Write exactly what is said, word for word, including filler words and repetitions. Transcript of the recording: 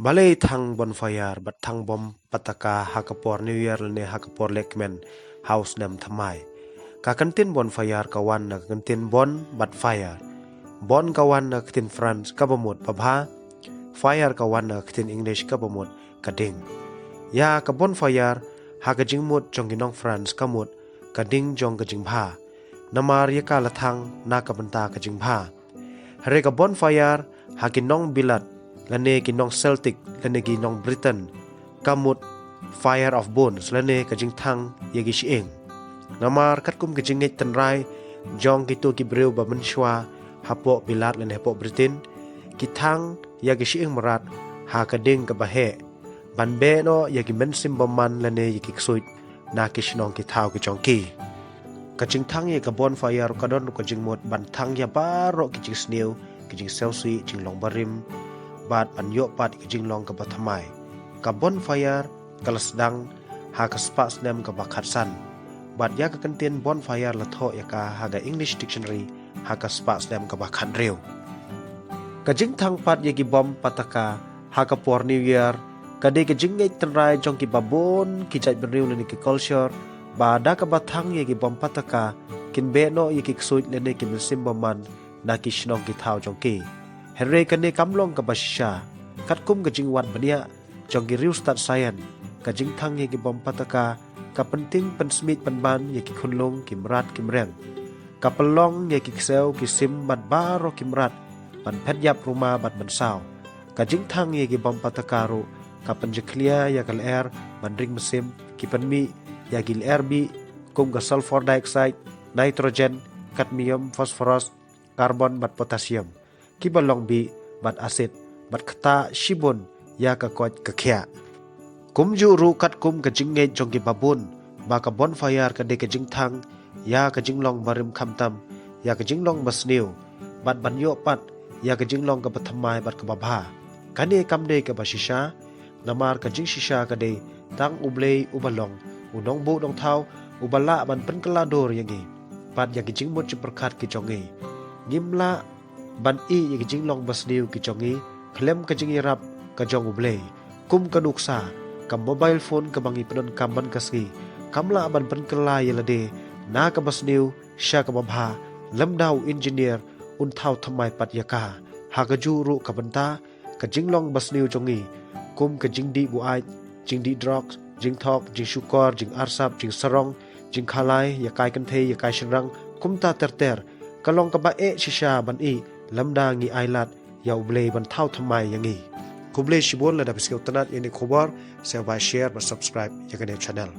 Balei thang bonfire bad thang bom pataka ha ka por New Year lane ha ka por lehkmen ha u snem thymmai? Ka kyntien bonfire ka wan na ka kyntien bon bad fire. Bon ka wan na ka ktien France kaba mut babha. Fire ka wan na ka ktien English kaba mut ka ding. Ïa ka bonfire ha ka jingmut jong ki nong France ka mut ka ding jong ka jingbha. Namar ïa ka la thang na ka bynta ka jingbha. Hynrei ka bonfire ha ki nong Bilat lane ki nong Celtic lane ki nong Britain ka mut fire of bones lane ka jingthang ïa ki shyieng. Namar katkum ka jingngeit tynrai jong kito ki briew ba mynshuwa hapoh Bilat lane hapoh Britain, ki thang ïa ki shyieng mrad ha ka ding kaba heh ban beh noh ïa ki mynsiem bymman lane ïa ki ksuid na ki shnong ki thaw ki jong ki. Ka jingthang ïa ka bonfire ka don ruh ka jingmut ban thang ïa baroh ki jingsniew, ki jingsngewsih, jinglong barim, bad ban ïoh pat ïa ka jinglong kaba thymmai. Ka bonfire ka la sdang ha ka spah snem kaba khatsan. Bad ïa ka kyntien bonfire la thoh ïa ka ha ka English Dictionary ha ka spah snem kaba khathynriew. Ka jingthang pat ïa ki bom pataka ha ka por New Year ka dei ka jingngeit tynrai jong kiba bun ki jaitbynriew lane ki culture, ba da kaba thang ïa ki bom pataka kin beh noh ïa ki ksuid lane ki mynsiem bymman na ki shnong ki thaw jong ki. Hynrei kane kam long kaba shisha. Katkum ka jingwad bniah jong ki riewstad science, ka jingthang ïa ki bom pataka ka pyntieng pynsmiej pynban ïa ki khunlung, ki mrad, ki mreng. Ka pynlong ïa ki ksew ki sim bad baroh ki mrad ban phet ïap, ruma bad mynsaw. Ka jingthang ïa ki bom pataka ruh ka pynjakhlia ïa ka lyer ban ring mynsiem, ki pynmih ïa ki lyer bih kum ka sulfur dioxide, nitrogen, cadmium, phosphorus, carbon bad potassium, kiba long bih bad acid, bad ktah shibun ïa ka koit ka khiah. Kumjuh ruh katkum ka jingngeit jong kiba bun ba ka bonfire ka dei ka jingthang ïa ka jinglong barim khamtam ïa ka jinglong basniew, bad ban ïoh pat ïa ka jinglong kaba thymmai bad kaba bha. Kane kam dei kaba shisha, namar ka jingshisha ka dei tang U Blei uba long U Nongbuh Nongthaw, uba lah ban pynkylla dur ïa ngi bad ïa ki jingmut jingpyrkhat ki jong ngi. Ngim lah ban ïeh ïa ki jinglong basniew ki jong ngi khlem ka jingïarap ka jong U Blei. Kum ka nuksa, ka mobile phone kaba ngi pyndonkam man ka sngi kam lah ban pynkylla ïa lade na kaba sniew sha kaba bha lymda u engineer un thaw thymmai pat ïa ka. Ha kajuh ruh ka bynta, ka jinglong basniew jong ngi, kum ka jingdih buaid, jingdih drugs, jingthok, jingshukor, jingarsap, jingsarong, jingkhalai, ïakai kynthei, ïakai shynrang, kumta ter ter, ka long kaba eh shisha ban ïeh lymda ngi ailad ïa U Blei ban thaw thymmai ïa ngi. Khublei shibun lada phi sngewtynnat ïa kine ki khubor, sngewbha share bad subscribe ïa kane ka channel.